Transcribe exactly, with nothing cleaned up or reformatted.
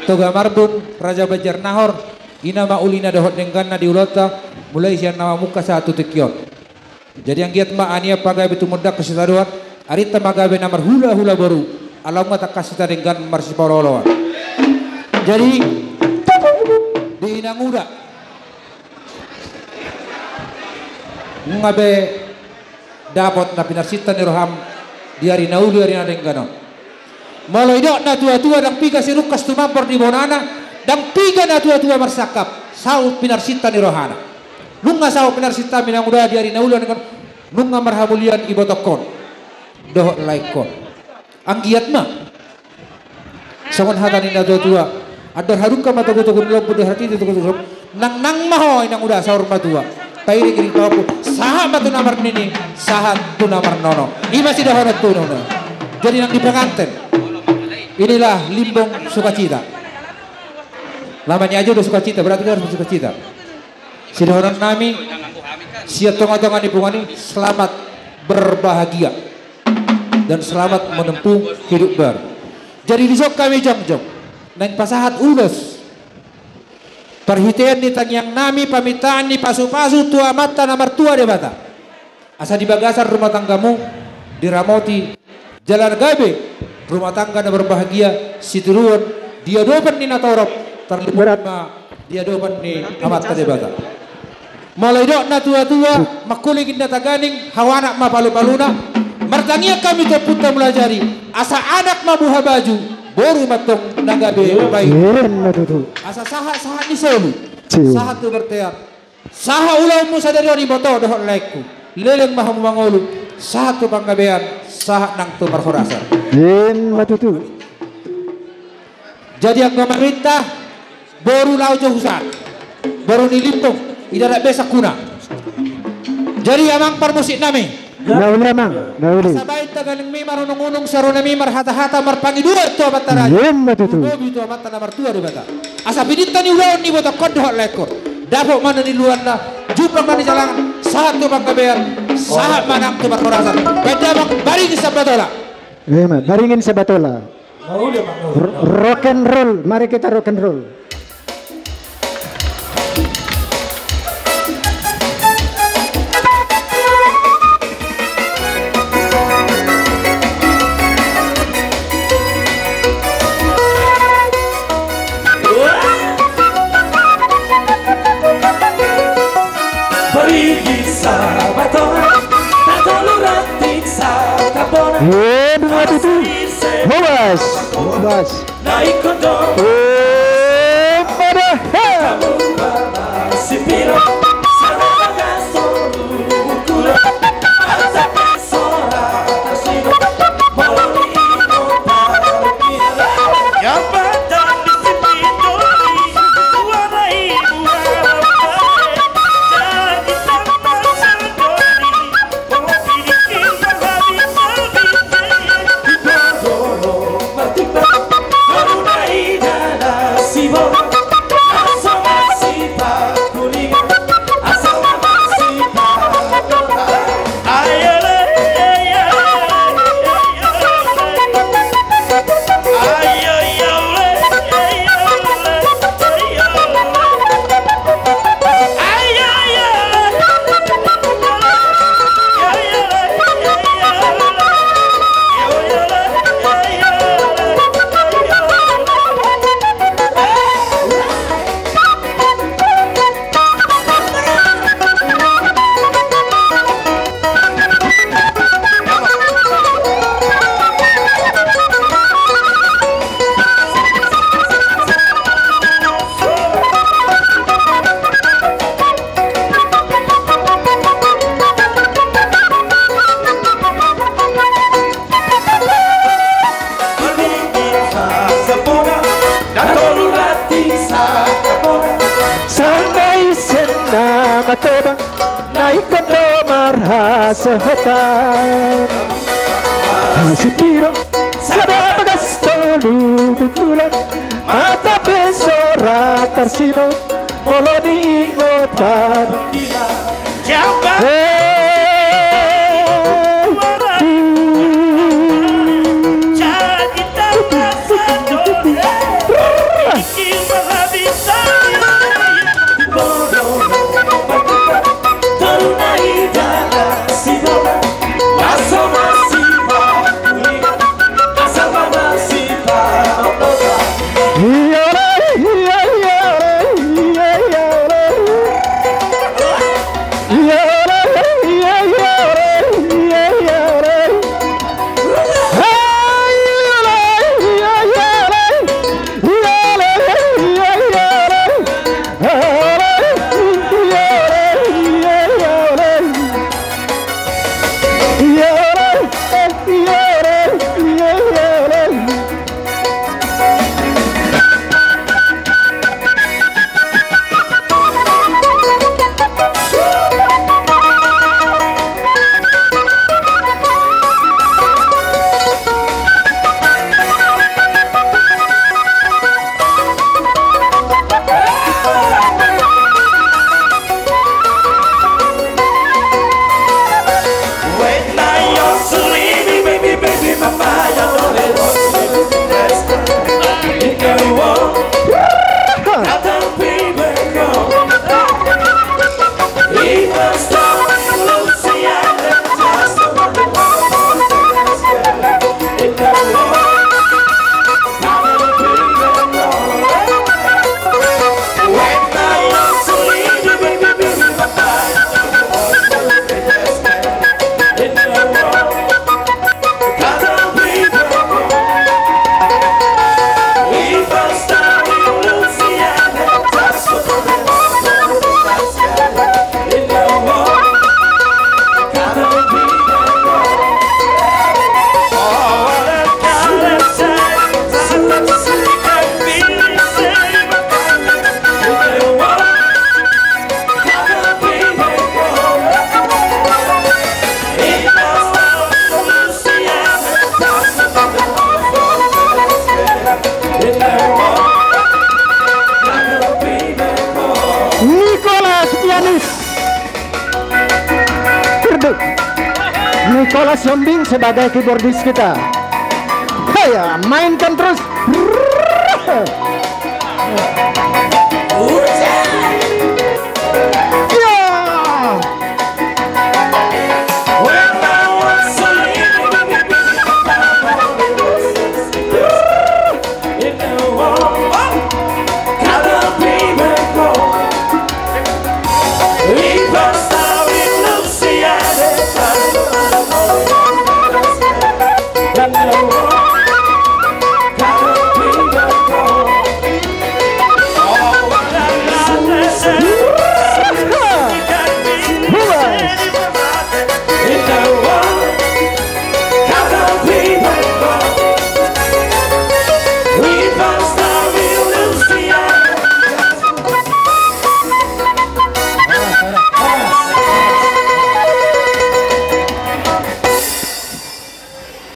Toga Marbun, Raja Banjarnahor, i nama ulina dohot dengganna di ulaonta, mulai sian na mamungka sahat tu tingki on. Jadi anggiat ma anian pagabe tumundalhon sitadoan, arinta ma gabe na marhulahula boru, ala nunga tangkas hita denggan marsipaolooloan. Jadi, di inanguda, nunga be dapot na pinarsinta ni roham di ari na uli, ari na denggan on. Molo didok natuatua, ndang piga sinungkas tumambor di bonana, ndang piga natuatua marsangkap, saut pinarsinta ni rohana. Nunga saut pinarsinta inanguda di ari na uli on, nunga marhamulian ibotongkon dohot laengkon. Anggiat ma. Songon hata ni natuatua, andor hadungka ma togutogu ni lombu, andor hatiti togutogu ni lombu. Nangnang ma ho inanguda, saur matua, pairingiring pahompu, sahat ma tu na marnini, sahat tu na marnono. I ma sidohonon tu inanguda. Jadi nang di penganten, inilah limbong sukacita. Lama ni ajo do sukacita, berarti harus bersukacita. Sidohonon nami sian tongatonga ni punguan i, selamat berbahagia dan selamat menempuh hidup baru. Jadi dison hami jongjong naeng pasahat ulos, parhitean ni tangiang nami, pamintaan ni pasupasu tu Amanta na martua Debata. Asa di bagasan rumah tanggamu diramoti jala gabe rumah tangga na berbahagia, sitiruon di adopan ni natorop, tarlumobi ma di adopan ni Amanta Debata. Molo didok natuatua, mangkuling inna taganing, hau anak ma palupaluna. Martangiang hami tu Ompunta Mulajadi, asa anak ma buha baju, boru ma tong na gabe bainna. Asa sahatsahat ni solu, sahat tu bontean, sahat ulaonmu sadari on, iboto dohot laengku. Leleng ma hamu mangolu, sahat tu panggabean, sahat nang tu parhorasan. Ima tutu. Jadi anggo maminta boru, laho jo husahat, boru ni limbong, i darat be sangkuna. Jadi amang parmusik nami, na uli amang, na uli. Asa baen taganingmi marunungunung, saronami marhatahata, marpangidoan tu Amanta Raja. Ima tutu. Tarlumobi tu Amanta na martua Debata. Asa pidinta ni ulaon ni ibotongkon dohot laengkon, dapot ma na niluluanna, jumpang na nijalangan, sahat tu panggabean, sahat ma nang tu parhorasan. Baen damang, baringin sambatola. Ima, baringin sambatola. R-, rock and roll, mari kita rock and roll. Baringin sambatola, na tolu ranting sangkapona. Ima tutu. Horas, horas. Ima da, he. Sanga isen na matobang, na ingkon do marhasohotan. Hasipiro sada bagas tolu tutulan, mata pe so ra tarsingot, molo diingotan. Hei. Jadi tau rasa dole. Nicolas Yombing sebagai keyboardis kita. Hei, ya, mainkan terus. Ya.